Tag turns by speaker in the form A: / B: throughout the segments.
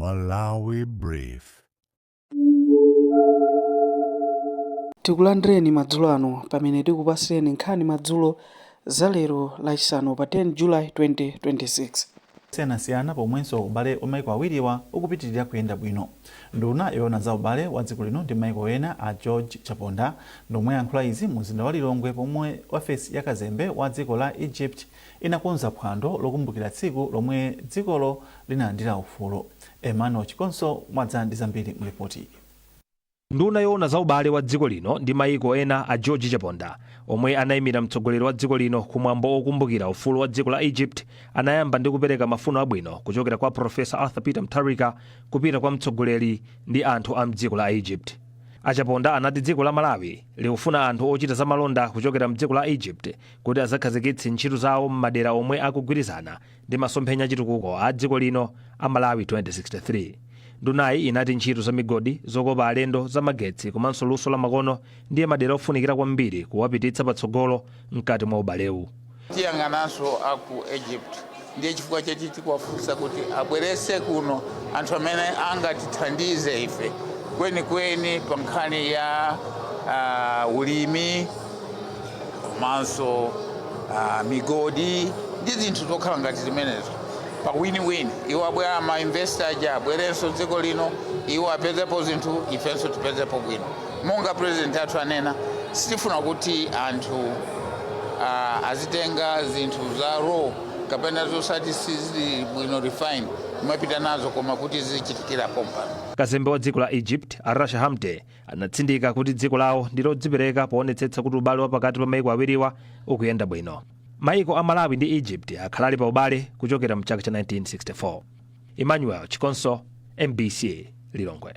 A: Malawi Brief.
B: Tikulandireni madzulo ano pamene tikupasireni nkhani madzulo za lero Lachisanu pa 10 July 2026.
C: Osiyanasiyana pomwenso ubale wa maiko awiriwa ukupitirira kuyenda bwino. Nduna yoona za ubale wa dziko lino ndi maiko ena a George Chaponda ndomwe ayankhula izi mu mzinda wa Lilongwe pomwe ofesi ya kazembe wa dziko la Egypt inakonza phwando lokumbukira tsiku lomwe dzikolo linalandira ufulu. Emmanuel Chikonso mwadza ndi zambiri mu ripoti ili.
D: Nduna yoona za ubale wa dziko lino ndi maiko ena a George Chaponda, omwe anayimira mtsogoleri wa dziko lino kumwambo okumbukira ufulu wa dziko la Egypt, anayamba ndi kupereka mafuno abwino kuchokera kwa Professor Arthur Peter Mutharika kupita kwa mtsogoleri ndi anthu a mdziko la Egypt. A Chaponda anati dziko la Malawi likufuna anthu ochita zamalonda kuchokera mdziko la Egypt kuti azakhazikitse ntchito zawo m'madera omwe akugwirizana ndi masomphenya achitukuko a dziko lino a Malawi 2063. Ndunayi inati ntchito za migodi, zokopa alendo, za magetsi komanso luso la makono ndiye madera ofunikira kwambiri kuwapititsa patsogolo mkati mwa ubalewu.
E: Tiyang'ananso aku Egypt, ndiye chifukwa cheti tikuwafunsa kuti abwerese kuno anthu amene angatithandize ife kwenikweni pa nkhani ya ulimi komanso migodi ndi zinthu zokhala ngati zimenezo pa win-win. Iwo abwera, ma investor aja abwerenso dziko lino, iwo apezepo zinthu, ifenso tipezepo bwino. Monga president athu anena, sitifuna kuti anthu azitenga zinthu za raw kapena zosati sizili bwino refine kumapita nazo, koma kuti zichitikira pompano.
D: Kazembe wa dziko la Egypt a Rasha Hamde anatsindika kuti dziko lawo ndi lodzipereka poonetsetsa kuti ubale wa pakati pa maiko awiriwa ukuyenda bwino. Maiko a Malawi ndi Egypt akhala ali pa ubale kuchokera mchaka cha 1964. Emmanuel Chikonso, MBC, Lilongwe.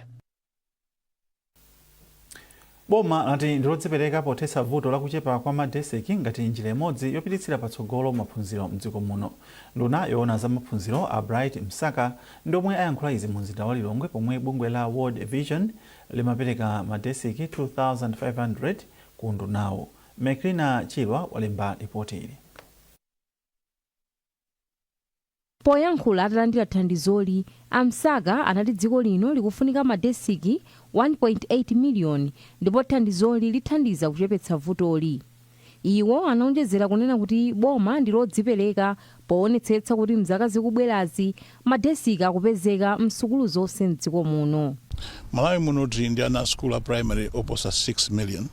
C: Boma lati ndilodzipereka pothetsa vuto lakuchepa kwa madesiki ngati njira imodzi yopititsira patsogolo maphunziro mdziko muno. Nduna yoona za maphunziro a Bright Msaka ndomwe ayankhula izi mu mzinda wa Lilongwe pomwe bungwe la World Vision limapereka madesiki 2500 ku ndunawo. Meklina Chilwa walemba ripoti ili.
F: Poyankhula atalandira thandizoli, a Msaka anati dziko lino likufunika madesiki 1.8 miliyoni ndipo thandizoli lithandiza kuchepetsa vutoli. Iwo anaonjezera kunena kuti boma ndi lodzipereka poonetsetsa kuti mzaka zikubwerazi madesiki akupezeka msukulu zonse mdziko muno.
G: Malawi muno tili ndi ana a school a primary oposa 6 million.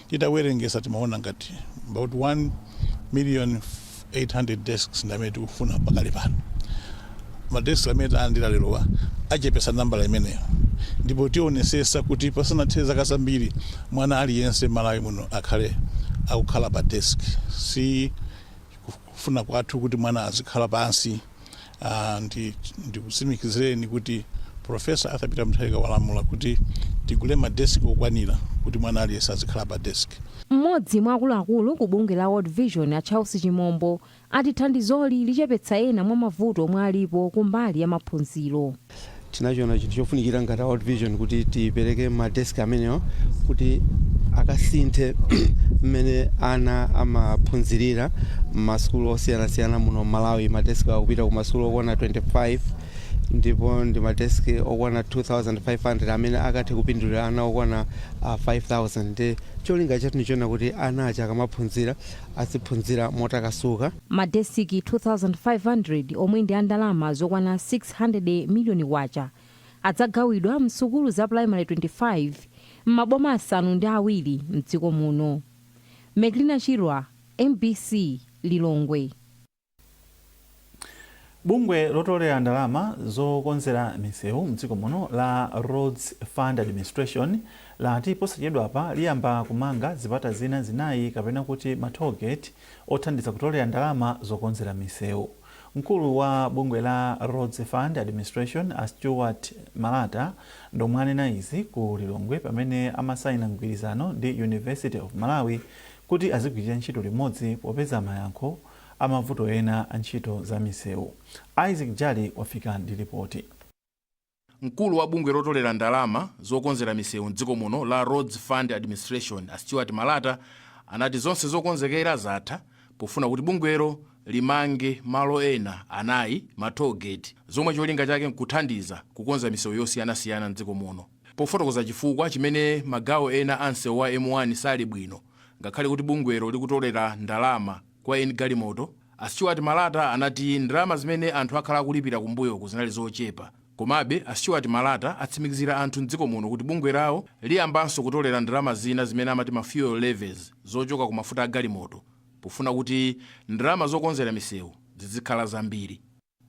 G: Titawerengesa timaona ngati about 1 million 800 desks ndi amene tikufuna pakali pano. Madesks amene talandira lerowa achepesa nambala imeneyo, ndipo tionesesa kuti pasanathe zaka zambiri mwana aliyense Malawi muno akhale akukhala pa desk. Si kufuna kwathu kuti mwana azikhala pansi. Ndikutsimikizireni kuti Professor Arthur Peter Mutharika walamula kuti tigule madeski okwanira kuti mwana aliyense azikhala pa desk.
F: Mmodzi mwa akuluakulu ku bungwe la World Vision a Charles Chimombo ati thandizoli lichepetsa ena mwa mavuto omwe alipo kumbali ya maphunziro.
H: Tinachiona chinthu chofunikira ngati World Vision kuti tipereke madeski amenewo kuti akasinthe mmene ana amaphunzirira m'masukulu osiyanasiyana muno Malawi. Madeski akupita ku masukulu okwana 25 ndipo ndi madeski okwana 2500 amene akathe kupindulira ana okwana 5000, ndi cholinga chathu ndichoona kuti ana aja akamaphunzira aziphunzira motakasuka.
F: Madesiki 2500 omwe ndi andalama zokwana 600 miliyoni kwacha adzagawidwa msukulu za primary 25 m'maboma 7 mdziko muno. Meklina Chirwa, MBC, Lilongwe.
C: Bungwe lotolera ndalama zokonzera misewu mdziko muno la Roads Fund Administration lati posachedwapa liyamba kumanga zipata zina 4 kapena kuti ma toll gate othandiza kutolera ndalama zokonzera misewu. Mkulu wa bungwe la Roads Fund Administration a Stuart Malata ndomwe anena izi ku Lilongwe pamene amasayina mgwirizano ndi University of Malawi kuti azigwirira ntchito limodzi popeza mayankho amavuto ena a ntchito za misewu. Isaac Jali wafika ndi ripoti.
I: Mkulu wa bungwe lotolera ndalama zokonzera misewu mdziko muno la Roads Fund Administration a Stuart Malata anati zonse zokonzekera zatha pofuna kuti bungwelo Limange malo ena anayi, ma toll gate, zomwe cholinga chake nkuthandiza kukonza misewu yosiyanasiyana mdziko muno. Pofotokoza chifukwa chimene magawo ena a msewu wa M1 sali bwino ngakhale kuti bungwelo likutolera ndalama kwa eni galimoto, a Stuart Malata anati ndalama zimene anthu akhala akulipira kumbuyoku zinali zochepa. Komabe a Stuart Malata atsimikizira anthu mdziko muno kuti bungwe lawo liyambanso kutolera ndalama zina zimene amati ma fuel levies zochoka ku mafuta a galimoto, pofuna kuti ndalama zokonzera misewu zizikhala zambiri.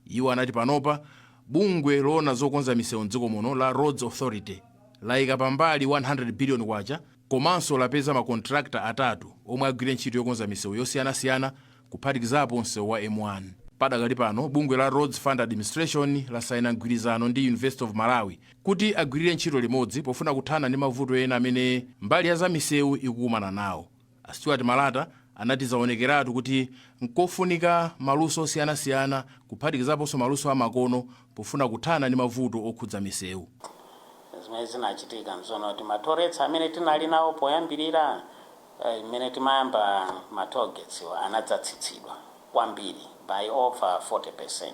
I: Iwo anati panopa bungwe loona zokonza misewu mdziko muno la Roads Authority layika pambali 100 billion kwacha, komanso lapeza makontrakta atatu omwe agwire ntchito yokonza misewu yosiyanasiyana, kuphatikizapo msewu wa M1. Padakali pano bungwe la Roads Fund Administration lasayina mgwirizano ndi University of Malawi kuti agwirire ntchito limodzi pofuna kuthana ndi mavuto ena amene mbali ya zamisewu ikukumana nawo. A Stuart Malata anati zaonekeratu kuti nkofunika maluso osiyanasiyana, kuphatikizaponso maluso amakono, pofuna kuthana ndi mavuto okhudza misewu.
J: Zimene zinachitika nzono kuti ma toll rates amene tinali nawo poyambirira, imene timayamba ma toll gates, anadzatsitsidwa kwambiri by over 40%.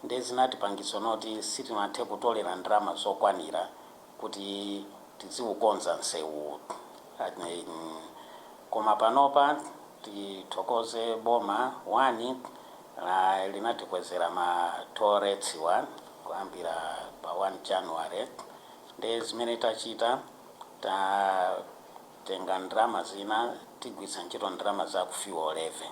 J: Ndi zinatipangitsa noti sitimathe kutolera ndalama zokwanira kuti tiziukonza msewu. Koma panopa tithokoze boma, 1 linatikwezera ma toll rates wa kuyambira pa 1 January. Ndi zimene tachita, tatenga ndalama zina, tigwiritsa ntchito ndalama za ku fuel levy.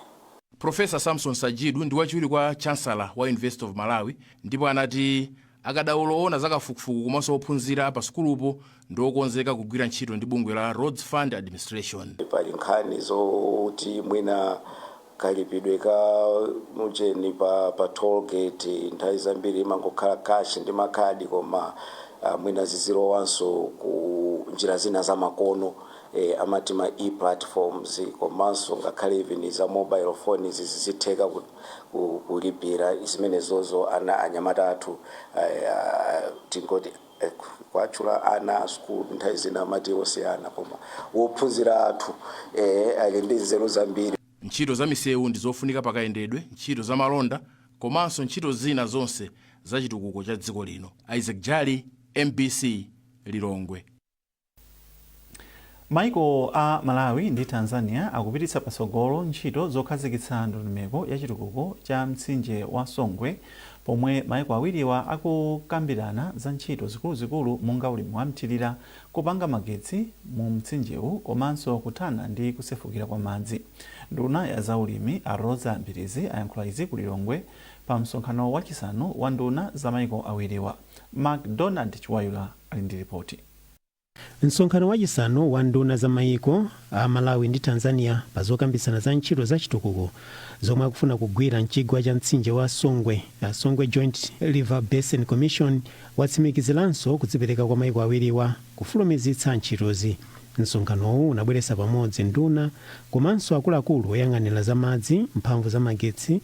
I: Profesa Samson Sajidu ndi wachiwiri kwa chancellor wa University of Malawi, ndipo anati akadaulo oona zakafukufuku komanso ophunzira pa sukulupo ndi okonzeka kugwira ntchito ndi bungwe la Roads Fund Administration.
K: Pali nkhani zoti mwina kalipidwe ka mujeni pa toll gate nthawi zambiri imangokhala cash ndi makhadi, koma mwina zizilowanso ku njira zina zamakono, amati ma e-platforms, komanso ngakhale even za mobile phone zizitheka kulipira zimenezozo. Ana anyamata athu, tingoti kwatchula ana a skulu, nthawi zina amati osiyana, koma wophunzira athu ali ndi nzeru zambiri.
I: Ntchito za misewu ndi zofunika pakayendedwe, ntchito za malonda komanso ntchito zina zonse za chitukuko cha dziko lino. Isaac Jali, MBC, Lilongwe.
C: Maiko a Malawi ndi Tanzania akupititsa patsogolo ntchito zokhazikitsa ndondomeko ya chitukuko cha mtsinje wa Songwe, pomwe maiko awiriwa akukambirana za ntchito zikuluzikulu monga ulimi wa mthirira, kupanga magetsi mu mtsinjewu komanso kuthana ndi kusefukira kwa madzi. Nduna ya zaulimi a Roza Mbilizi ayankhula izi ku Lilongwe pa msonkhano wachisanu wa nduna za maiko awiriwa. MacDonald Chiwayula ali ndi ripoti.
L: Msonkhano wachisanu wa nduna za mayiko a Malawi ndi Tanzania pa zokambitsana za ntchito za chitukuko zomwe akufuna kugwira mchigwa cha mtsinje wa Songwe, a Songwe Joint River Basin Commission, watsimikiziranso kudzipereka kwa mayiko awiriwa kufulumizitsa ntchitozi. Msonkhanowu unabweretsa pamodzi nduna komanso akuluakulu oyang'anira za madzi, mphamvu za magetsi,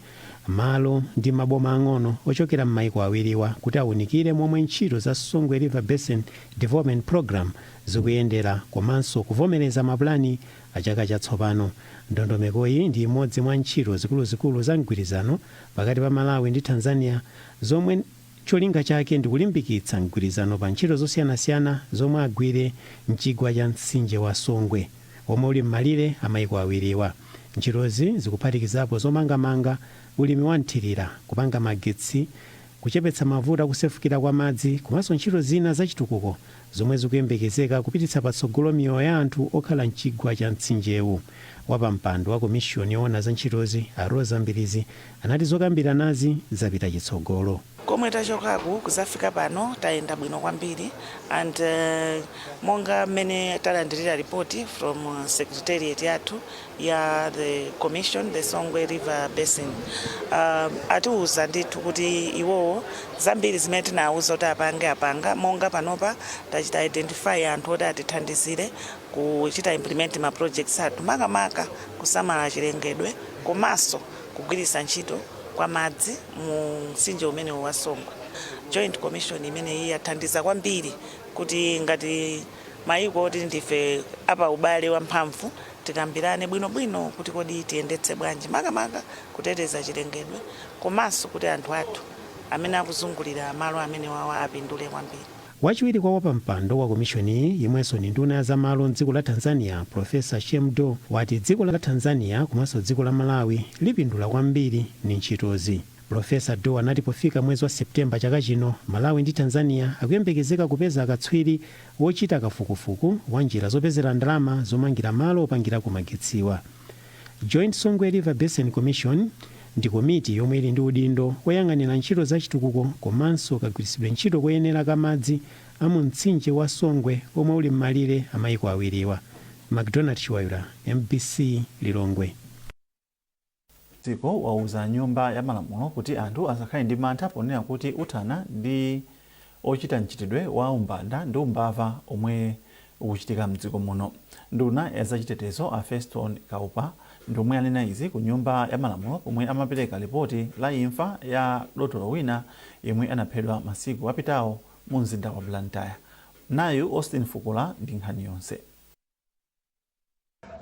L: malo ndi maboma ang'ono ochokera m'mayiko awiriwa kuti awunikire momwe ntchito za Songwe River Basin Development Program zikuyendera komanso kuvomereza mapulani a chaka chatsopano. Ndondomekoyi ndi imodzi mwa ntchito zikuluzikulu za mgwirizano pakati pa Malawi ndi Tanzania, zomwe cholinga chake ndi kulimbikitsa mgwirizano pa ntchito zosiyanasiyana zomwe agwire mchigwa cha mtsinje wa Songwe omwe uli m'malire a mayiko awiriwa. Ntchitozi zikuphatikizapo zomangamanga, ulimi wa mthirira, kupanga magetsi, kuchepetsa mavuto akusefukira kwa madzi komanso ntchito zina zachitukuko zomwe zikuyembekezeka kupititsa patsogolo miyoyo ya anthu okhala mchigwa cha mtsinjewu. Wapampando wa komishoni yoona za ntchitozi a Roza Mbilizi anati zokambiranazi zapita chitsogolo.
M: Komwe tachokaku kuzafika pano tayenda bwino kwambiri, and monga mmene talandirira report from secretariat yathu ya the commission, the Songwe River Basin, atiuza ndithu kuti iwowo zambiri zimene tinawuza kuti apange apanga. Monga panopa tachita identify anthu oti atithandizire kuchita implement ma projects athu, makamaka kusamala chilengedwe komanso kugwiritsa ntchito kwa madzi mu mtsinje umenewu wa Songwe. Joint commission imeneyi yathandiza kwambiri kuti ngati mayiko oti ndife apa ubale wamphamvu Tikambirane bwinobwino kuti kodi tiyendetse bwanji, makamaka kuteteza chilengedwe, komanso kuti anthu athu amene akuzungulira malo amene wawa apindule kwambiri.
L: Wachiwiri kwa wapampando wa komishoni, yemwenso ni nduna ya zamalo mdziko la Tanzania, Profesa Shemdo, wati dziko la Tanzania komanso dziko la Malawi lipindula kwambiri ni ntchitozi. Profesa Do anati pofika mwezi wa Septemba chaka chino, Malawi ndi Tanzania akuyembekezeka kupeza akatswiri wochita kafukufuku wa njira zopezera ndalama zomangira malo opangirako magetsiwa. Joint Songwe River Basin Commission ndi komiti yomwe ili ndi udindo woyang'anira ntchito za chitukuko komanso kagwiritsidwe ntchito koyenera kamadzi a mu mtsinje wa Songwe omwe uli m'malire a mayiko awiriwa. McDonald Chiwayula, MBC, Lilongwe.
C: Dziko wauza Nyumba ya Malamulo kuti anthu asakhale ndi mantha ponena kuti uthana ndi ochita mchitidwe wa umbanda ndi umbava omwe ukuchitika mdziko muno. Nduna ya zachitetezo a Feston Kaupa ndi omwe anena izi ku Nyumba ya Malamulo pomwe amapereka ripoti la imfa ya dotolo wina yemwe anaphedwa masiku apitawo mu mzinda wa Blantyre. Nayu Austin Fukula ndi nkhani yonse.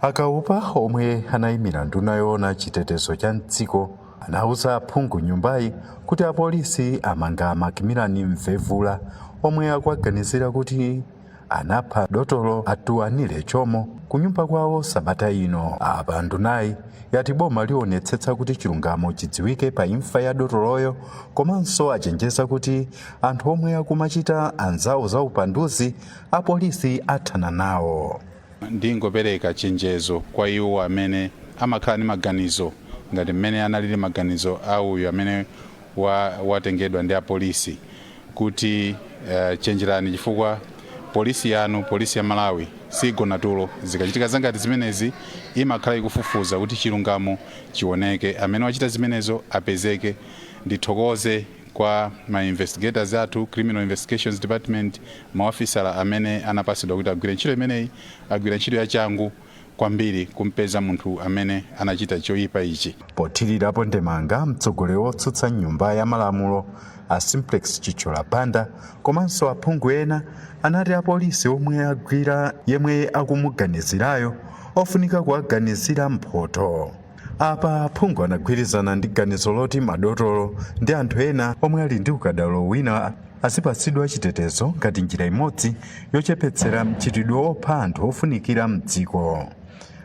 N: Akaupa, omwe anayimira nduna yoona chitetezo cha mdziko, anauza aphungu nyumbayi kuti apolisi amanga Macmillan Mvevula omwe akuaganizira kuti anapha dotolo Atuanile Chomo kunyumba kwawo sabata ino. Apa ndunayi yati boma lionetsetsa kuti chilungamo chidziwike pa imfa ya dotoloyo, komanso achenjeza kuti anthu omwe akumachita anzawo za upanduzi apolisi athana nawo.
O: Ndingopereka chenjezo kwa iwo amene amakhala ndi maganizo ngati mmene analili maganizo a uyu amene watengedwa ndi apolisi kuti chenjerani, chifukwa polisi yanu, polisi ya Malawi, sigona tulo. Zikachitika zangati zimenezi imakhala ikufufuza kuti chilungamo chioneke, amene wachita zimenezo apezeke. Ndithokoze kwa ma investigators athu, Criminal Investigations Department, maofisala amene anapasidwa kuti agwire ntchito imeneyi, agwira ntchito yachangu kwambiri kumpeza munthu amene anachita choyipa ichi.
N: Pothirirapo ndemanga, mtsogoleri wotsutsa Nyumba ya Malamulo a Simplex Chithyola Banda komanso aphungu ena anati apolisi omwe agwira yemwe akumuganizirayo ofunika kuwaganizira mphoto. Apa aphungu anagwirizana ndi ganizo loti madotolo ndi anthu ena omwe ali ndi ukadaulo wina azipatsidwa chitetezo ngati njira imodzi yochepetsera mchitidwe wopha anthu ofunikira mdziko.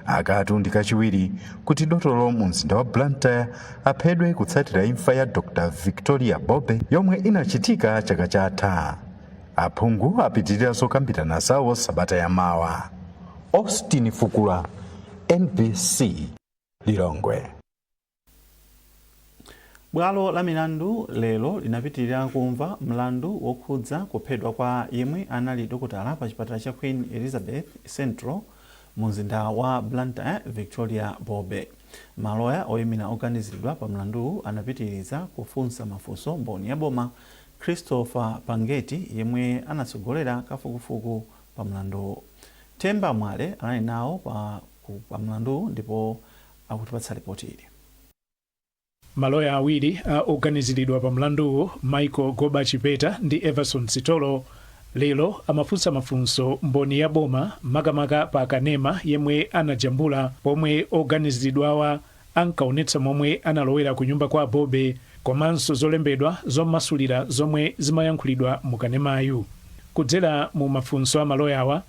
N: Akatu ndi kachiwiri kuti dotolo mu mzinda wa Blantyre aphedwe kutsatira imfa ya Dr Victoria Bobe yomwe inachitika chaka chatha. Aphungu apitirira zokambirana zawo sabata yamawa. Austin Fukula, MBC, Lilongwe.
C: Bwalo la milandu lero linapitirira kumva mlandu wokhudza kuphedwa kwa yemwe anali dokotala pa chipatala cha Queen Elizabeth Central mu mzinda wa Blantyre, Victoria Bobe. Maloya oyimira oganiziridwa pa mlanduwu anapitiriza kufunsa mafunso mboni ya boma Christopher Pangeti yemwe anatsogolera kafukufuku pa mlanduwu. Themba Mwale anali nawo pa mlanduwu ndipo akutipatsa ripoti ili.
P: Maloya awiri a oganiziridwa pa mlanduwu, Michael Goba Chipeta ndi Everson Sitolo, lero amafunsa mafunso mboni ya boma, makamaka pa kanema yemwe anajambula pomwe oganiziridwawa ankaonetsa momwe analowera ku nyumba kwa Bobe, komanso zolembedwa zomasulira zomwe zimayankhulidwa mu kanemayu. Kudzera mu mafunso a maloyawa,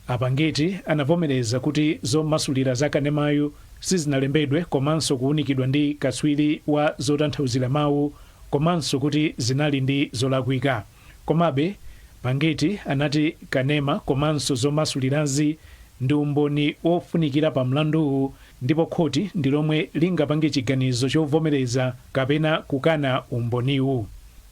P: Apangeti anavomereza kuti zomasulira za kanemayu sizinalembedwe komanso kuwunikidwa ndi katswiri wa zotanthauzira mawu, komanso kuti zinali ndi zolakwika. Komabe Pangeti anati kanema komanso zomasulirazi ndi umboni wofunikira pa mlanduwu, ndipo khoti ndi lomwe lingapange chiganizo chovomereza kapena kukana umboniwu.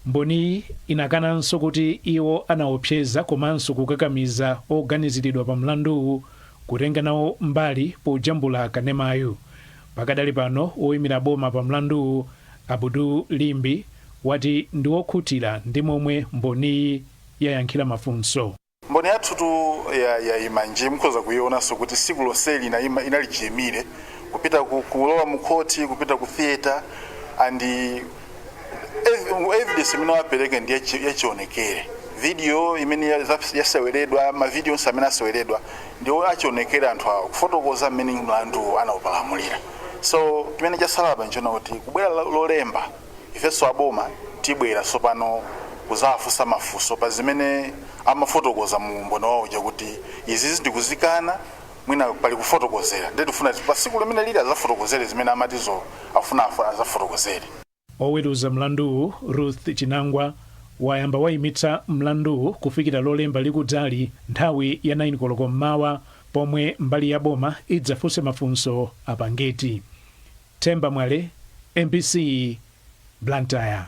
P: Mboniyi inakananso kuti iwo anaopseza komanso kukakamiza oganiziridwa pa mlanduwu kutenga nawo mbali pojambula kanemayu. Pakadali pano, woyimira boma pa mlanduwu Abudu Limbi wati ndi wokhutira ndi momwe mboniyi yayankhira mafunso.
Q: Mboni yathutu yayima nji, mukhoza kuionanso kuti siku lonseli inali chiyimire kupita kulowa mu khoti, kupita ku theatre, and evidence imene wapereka ndi yachionekere. Video imene yaseweredwa, mavidiyo onse amene aseweredwa ndiwo achionekera anthu awo kufotokoza mmene mlandu anawupalamulira. So chimene chasalapa nchona kuti kubwera Lolemba ifenso aboma tibwera sopano kuzafunsa mafunso pa zimene amafotokoza mu umboni wawo uja, kuti izizi ndikuzikana, mwina pali kufotokozera. Ndiye tifuna pa tsiku limene lili azafotokozere zimene amatizo afuna azafotokozere.
P: Oweruza mlanduwu Ruth Chinangwa wayamba wayimitsa mlanduwu kufikira Lolemba likudzali nthawi ya 9 koloko mmawa, pomwe mbali ya boma idzafunse mafunso apangeti. Themba Mwale, MBC, Blantyre.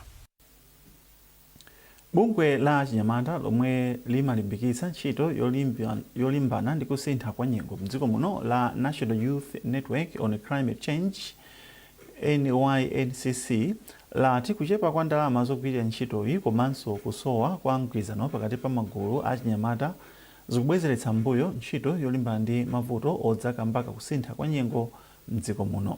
C: Bungwe la chinyamata lomwe limalimbikitsa ntchito yolimbana ndi kusintha kwa nyengo mdziko muno la National Youth Network on Climate Change, NYNCC, lati kuchepa kwa ndalama zogwirira ntchitoyi komanso kusowa kwa mgwirizano pakati pa magulu a chinyamata zikubwezeretsa mbuyo ntchito yolimbana ndi mavuto odza kamba ka kusintha kwa nyengo mdziko muno.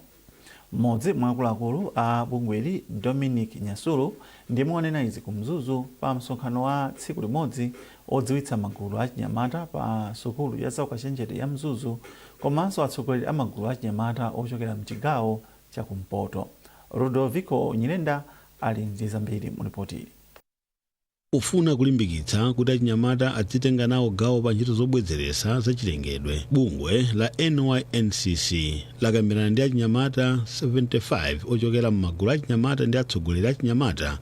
C: Mmodzi mwa akuluakulu a bungweli, Dominic Nyasulu, ndiyemwe wanena izi ku Mzuzu pa msonkhano wa tsiku limodzi odziwitsa magulu a chinyamata pa sukulu ya zaukachenjede ya Mzuzu komanso atsogoleri a magulu a chinyamata ochokera mchigawo chakumpoto. Ludovico Nyirenda ali ndi zambiri mu ripoti ili.
A: Pofuna kulimbikitsa kuti achinyamata adzitenga nawo gawo pa ntchito zobwezeretsa zachilengedwe, bungwe la NYNCC lakambirana ndi achinyamata 75 ochokera m'magulu achinyamata ndi atsogoleri achinyamata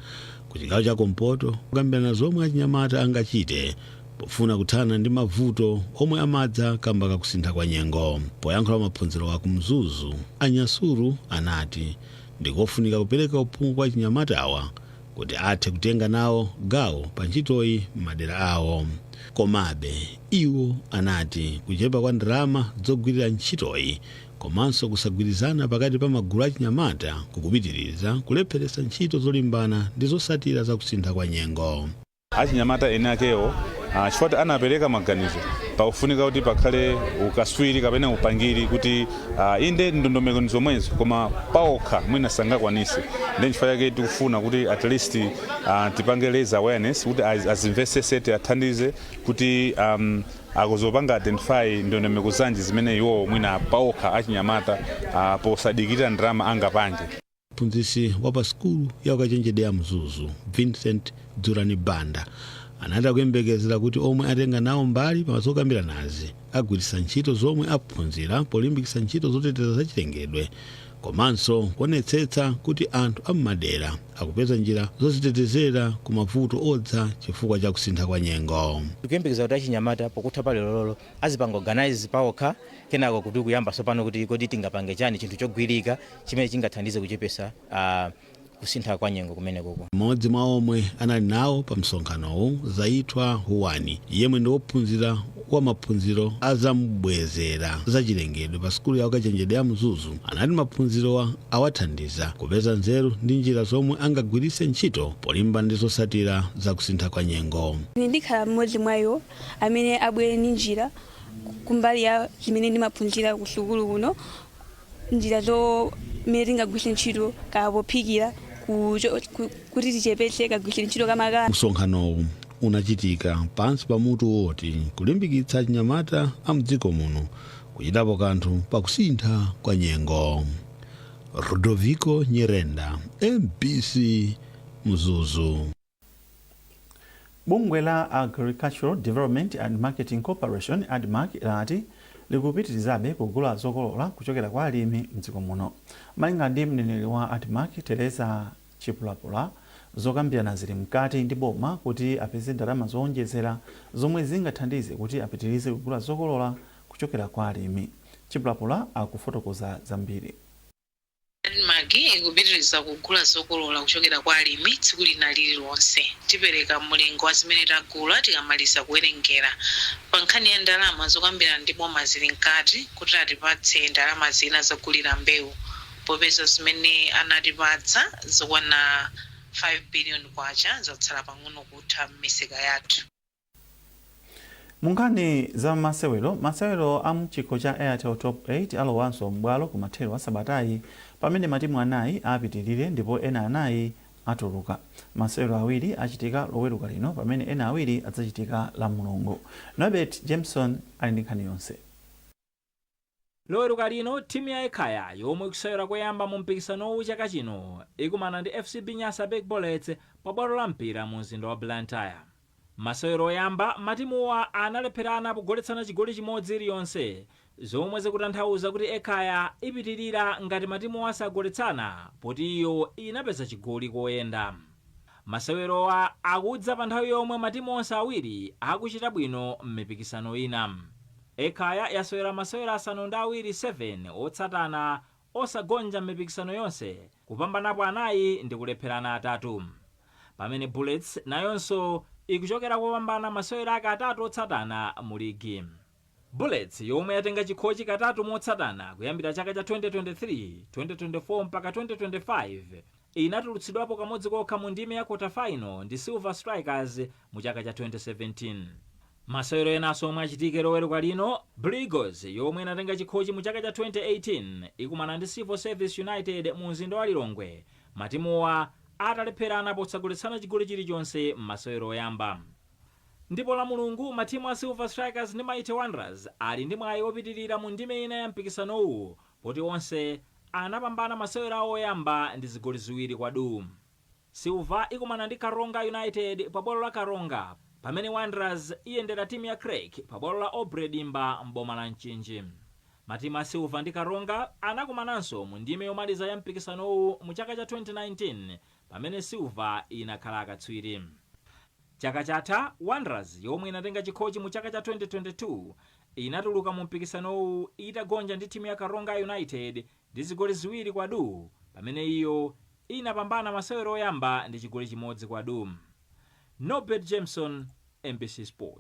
A: ku chigawo cha kumpoto, kukambirana zomwe achinyamata angachite pofuna kuthana ndi mavuto omwe amadza kamba kakusintha kwa nyengo. Poyankhula maphunziro a ku Mzuzu, Anyasuru anati ndikofunika kupereka uphungu kwa achinyamatawa kuti athe kutenga nawo gawo pa ntchitoyi m'madera awo. Komabe iwo anati kuchepa kwa ndalama zogwirira ntchitoyi komanso kusagwirizana pakati pa magulu achinyamata kukupitiriza kulepheretsa ntchito zolimbana ndi zotsatira zakusintha kwa nyengo.
O: Achinyamata ene akewo, chifukwa anapereka maganizo pakufunika kuti pakhale ukaswiri kapena upangiri kuti inde ndondomeko ndi zomwezo, koma paokha mwina sangakwanise. Ndi chifukwa chake tikufuna kuti at least tipange raise awareness kuti azimvesese, tiathandize kuti akuzopanga identify ndondomeko zanji zimene iwowo mwina paokha achinyamata, posadikirira ndalama, angapange.
A: Mphunzitsi wa pa sukulu ya ukachenjede ya Mzuzu, Vincent Dzurani Banda, anati akuyembekezera kuti omwe atenga nawo mbali pa zokambiranazi agwiritsa ntchito zomwe aphunzira polimbikitsa ntchito zoteteza zachilengedwe komanso kuonetsetsa kuti anthu am'madera akupeza njira zozitetezera ku mavuto odza chifukwa cha kusintha kwa nyengo.
R: Tikuyembekeza kuti achinyamata pokutha pa lero azipanga organize paokha, kenako kuti kuyamba tsopano kuti kodi tingapange chani, chinthu chogwirika chimene chingathandize kuchepesa kusintha kwa nyengo kumenekoko.
A: Mmodzi mwa omwe anali nawo pa msonkhanowu, Zaithwa Huwani, yemwe ndi wophunzira wa maphunziro azambwezera zachilengedwe pa sukulu ya ukachenjede ya Mzuzu, anati maphunzirowa awathandiza kupeza nzeru ndi njira zomwe angagwiritse ntchito polimbana ndi zotsatira zakusintha kwa nyengo.
S: Ine ndikhala mmodzi mwa iwo amene abwere ndi njira kumbali ya zimene ndimaphunzira ku sukulu kuno, njira zomene tingagwiritse ntchito kaya pophikira kuti tichepetse kagwiritse ntchito kamakala.
A: Msonkhanowu unachitika pansi pa mutu woti kulimbikitsa achinyamata a mdziko muno kuchitapo kanthu pakusintha kwa nyengo. Ludovico Nyirenda, MBC, Mzuzu.
C: Bungwe la Agricultural Development and Marketing Corporation, ADMARC, lati likupitirizabe kugula zokolola kuchokera kwa alimi mdziko muno. Malinga ndi mneneri wa ADMARC, Teresa Chipulapula, zokambirana zili mkati ndi boma kuti apeze ndalama zowonjezera zomwe zingathandize kuti apitirize kugula zokolola kuchokera kwa alimi. Chipulapula akufotokoza zambiri.
T: ADMARC ikupitiriza kugula zokolola kuchokera kwa alimi tsiku lina lililonse. Tipereka mlingo wa zimene tagula tikamaliza kuwerengera. Pa nkhani ya ndalama, zokambirana ndi boma zili mkati kuti atipatse ndalama zina zogulira mbewu, popeza zimene anatipatsa zokwana 5 billion kwacha zatsala pang'ono kutha m'misika yathu.
C: Munkhani za masewero, masewero a mchikho cha Airtel Top 8 alowanso m'bwalo kumathero a sabatayi, pamene matimu anayi apitirire ndipo ena anayi. Atuluka. Masewero awiri achitika Loweruka lino, pamene ena awiri adzachitika la Mulungu. Norbert Jameson ali ndi nkhani yonse.
U: Loweruka lino, timu ya Ekhaya, yomwe ikusewera koyamba mu mpikisanowu chaka chino, ikumana ndi FCB Nyasa Big Bullets pa bwalo la Mpira mu mzinda wa Blantyre. Masewero oyamba, matimuwa analepherana pogoletsana chigoli chimodzi iliyonse, zomwe zikutanthauza kuti Ekhaya ipitirira ngati matimuwa asagoletsana, poti iyo inapeza chigoli koyenda. Masewerowa akudza pa nthawi yomwe matimu onse awiri akuchita bwino m'mipikisano ina. Ekhaya yasewera masewero 7 7 otsatana osagonja m'mipikisano yonse, kupambanapo anayi ndi kulepherana atatu, pamene Bullets nayonso ikuchokera kopambana masewero ake atatu otsatana mu ligi. Bullets, yomwe yatenga chikhochi katatu motsatana kuyambira chaka cha 2023, 2024 mpaka 2025, inatulutsidwapo kamodzi kokha mu ndime ya quarter final ndi Silver Strikers mu chaka cha 2017. Masewero enanso omwe achitike Loweruka lino, Blue Eagles, yomwe inatenga chikhochi mu chaka cha 2018, ikumana ndi Civil Service United mu mzinda wa Lilongwe, matimuwa atalepherana posagoletsana chigoli chilichonse m'masewero oyamba. Ndipo la Mulungu, matimu a Silver Strikers ndi Mighty Wanderers ali ndi mwayi wopitirira mu ndime ina ya mpikisanowu, poti onse anapambana masewero awo oyamba ndi zigoli 2 kwa du. Silver ikumana ndi Karonga United pa bwalo la Karonga, pamene Wanderers iyendera timu ya Creck pa bwalo la Aubrey Dimba mboma la Mchinji. Matimu a Silver ndi Karonga anakumananso mu ndime yomaliza ya mpikisanowu mu chaka cha 2019, pamene Silver inakhala akatswiri. Chaka chatha, Wanderers, yomwe inatenga chikhochi mu chaka cha 2022, inatuluka mu mpikisanowu itagonja ndi timu ya Karonga United ndi zigoli 2 kwa du, pamene iyo inapambana masewero oyamba ndi chigoli 1 kwa du. Norbert Jameson, MBC Sport.